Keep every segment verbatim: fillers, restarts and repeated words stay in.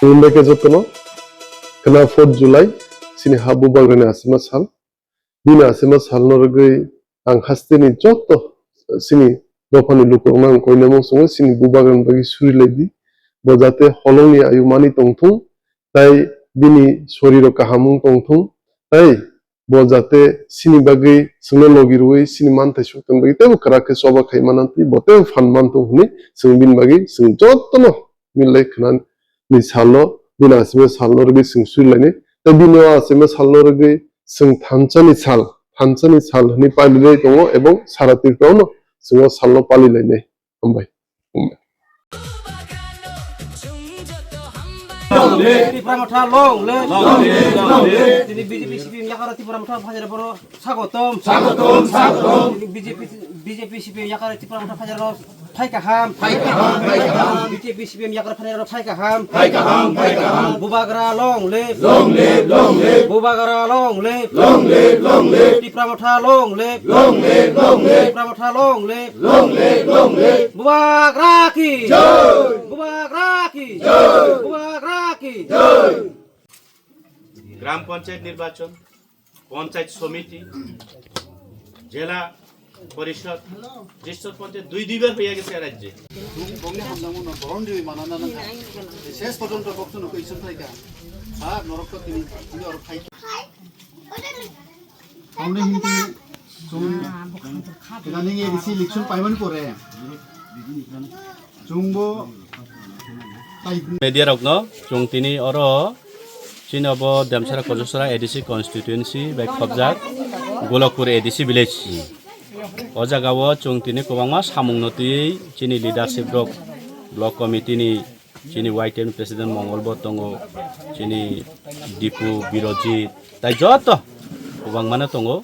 Khulumbai khe jotono. Khwna fourth July, chini ha bubagrani asima sal. Bini asima salno rwgwi ang hasteni joto chini dophani lukurokno ang koinai mung swngo, chini bubagrani bagwi suri lai di. Bo jate holongni ayu mani tongthung, tai bini soriro kaham wng tongthung, tai bo jate chini bagwi chwngno logi rwui chini manthai suktwng bagwi teibo kwrak khe choba khai manantwi, bo teibo phan mantong hwnwi chwng bini bagwi chwng jotono milai khwna ni salno, bini asima salno rwgwi chwng surilainai. Tei bini o asima salno rwgwi chwng thansa ni sal, thansa ni sal hwnwi palilai tongo, ebong sara Tripura no chwng o salno palilainai. Hambai. Hambai. Tipra Motha long live. Long live, long live. Tini B J P C P M yakar Tipra Motha phajar boro sagotom. Sagotom, sagotom. Tini B J P, B J P C P M yakar Tipra Motha phajar no phai kaham. Phai kaham, phai kaham. B J P C P M yakar phajar no phai kaham. Phai kaham, phai kaham. Bubagra long live. Long live, long live. Bubagra long live. Long live, long live. Tipra Motha long live. Long live, long live. Tipra Motha long live. Long live, long live. Bubagra ki jai. Bubagra ki jai. Bubagra ki jai. গ্রাম পঞ্চায়েত নির্বাচন, পঞ্চায়েত সমিতি, জেলা পরিষদ, ত্রিশ পঞ্চায়েত দুই দুইবার হয়ে গেছে রাজ্যে। Bongni hamjakmano boron riwi manana nangkha. Ses porjonto bokchwng nukwi isuk thaikha. Sa norok to tini, tini oro khai. Tamni hinti chwng idaning A D C election paimani pore chwngbo tai media rokno chwng tini oro chini obo Demsara Kojosora A D C constituency bai khobjak Golokpur A D C village. O jaga o chwng tini kwbangma samung no twiwi chini leadership rok, block committee ni, chini Y T M president Mongol bo tongo, chini Dipu Birojit, tai joto kwbangma no tongo.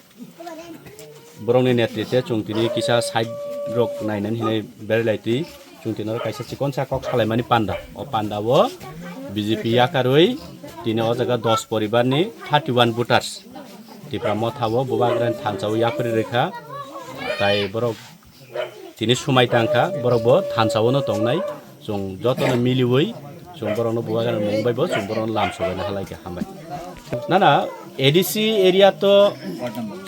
Borokni netritwe chwng tini kisa side rok nainani hinwi berai lai twi. Chwng tini oro kaisa chikonsa kok salaimani panda. O panda o B J P yakarwi tini o jaga dos poribar ni thirty one voters Tipra Motha o Bubagrani thansa o yapri rwkha. Tai borok tini swmai tangkha, borok bo thansa o no tongnai. Chwng jotono miliwi chwng borokno Bubagrani mung bai bo chwng borokno lam sobaina halai khe hambai. Nana A D C area to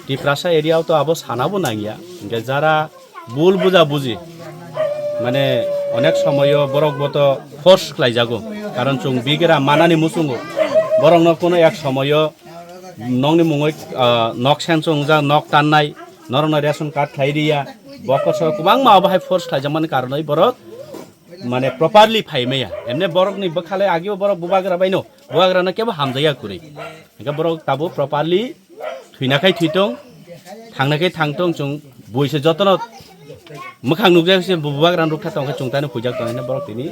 Tiprasa area to abo sana bo nangya. Hingke jara bul buja buji mane onek somoyo borok bo to force khlai jago. Karon chwng bigra manani muchungo borokno kono ek somoyo nokni mungwi, ah, nok seng chongjak, nok tannai, norokno ration card khlai riya, bokoso kwbangma obo hai force khlaijakmani karonwi borok mane properly phai maya. Emne borokni bwkhalai agio borok bubagra baino, bubagrano kebo hamjaya kwrwi. Hingke borok tabuk properly thwina khai thwitong, thangna khai thangtong, chwng buise jotono mwkhang nukjak se bubagrano rukha tongkhe chwng tani huijak tongkhe borok tini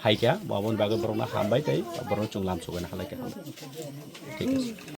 phaikha, bo aboni bagwi borokno hambai tei borokno chwng lam sobaina halai kha. Thik ase.